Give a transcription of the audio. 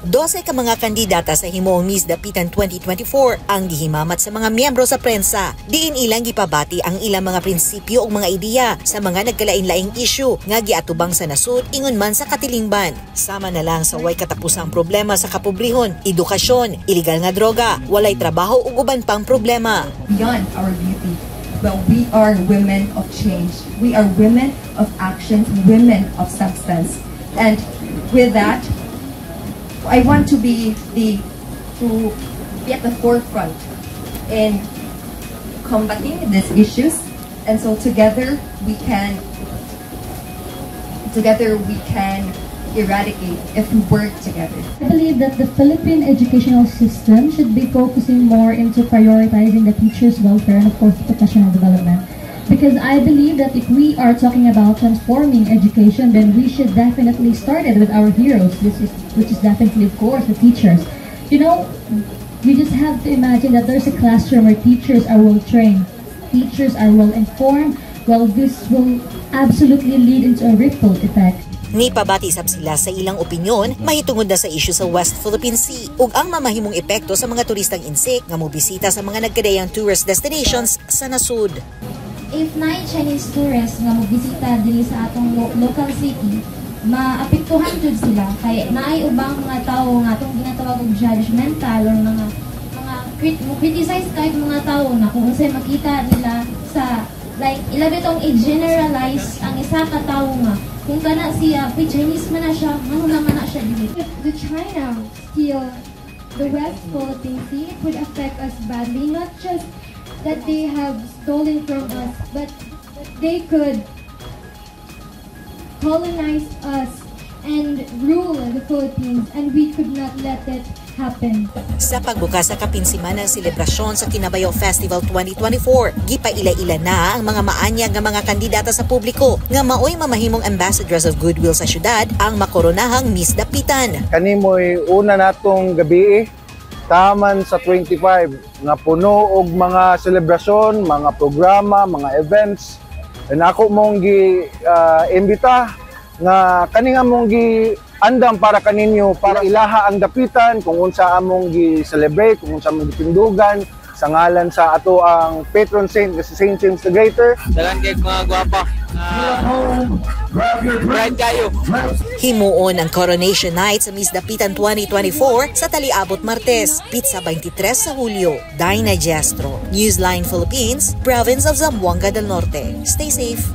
12 ka mga kandidata sa himuong Miss Dapitan 2024 ang gihimamat sa mga miyembro sa prensa. Diin ilang gipabati ang ilang mga prinsipyo ug mga ideya sa mga nagkalain-laing issue nga giatubang sa nasud ingon man sa katilingban. Sama na lang sa way katapusang problema sa kapobrehon, edukasyon, iligal nga droga, walay trabaho ug uban pang problema. Beyond our beauty, but we are women of change. We are women of actions, women of substance. And with that, I want to be at the forefront in combating these issues. And so together we can eradicate if we work together. I believe that the Philippine educational system should be focusing more into prioritizing the teachers' welfare and, of course, professional development. Because I believe that if we are talking about transforming education, then we should definitely start it with our heroes, which is definitely, of course, the teachers. You just have to imagine that there's a classroom where teachers are well trained, teachers are well informed. Well, this will absolutely lead into a ripple effect. Nipabati sab sila sa ilang opinyon mahitungod na sa isyu sa West Philippine Sea ug ang mamahimong epekto sa mga turistang insik nga mobisita sa mga nagkadayang tourist destinations sa nasud. If naay Chinese tourists nga mobisita diri sa atong local city, maapektuhan jud sila kay naay ubang mga tawo nga atong ginatawag og judgmental or mga mo criticize kahit mga tawo na kung unsay makita nila sa, like, ila bitong i-generalize ang isa ka tawo nga kung kana siya, "Uy, Chinese man na siya, ngano naman na siya dili?" If the China steal the West Philippine Sea, it would affect us badly. Not just that they have stolen from us, but that they could colonize us and rule the Philippines, and we could not let it happen. Sa pagbukas sa kapinsimanang selebrasyon sa Kinabayo Festival 2024, gipaila-ila na ang mga maanyag nga mga kandidata sa publiko nga maoy mamahimong ambassadors of goodwill sa syudad ang makoronahang Miss Dapitan. Kanimoy una natong gabi taman sa 25 nga puno og mga selebrasyon, mga programa, mga events. And ako mong gi imbita nga kani nga mong gi andam para kaninyo, para ilaha ang Dapitan, kung unsa among gi celebrate, kung unsa among gitindugan sa ngalan sa ato ang patron saint nga si Saint James the Greater. Daghan kay mga gwapa. Bright kayo. Himuon ang Coronation Night sa Miss Dapitan 2024 sa Taliabot Martes, petsa 23 sa Hulyo. Dinah Gestro, Newsline Philippines, Province of Zamboanga del Norte. Stay safe.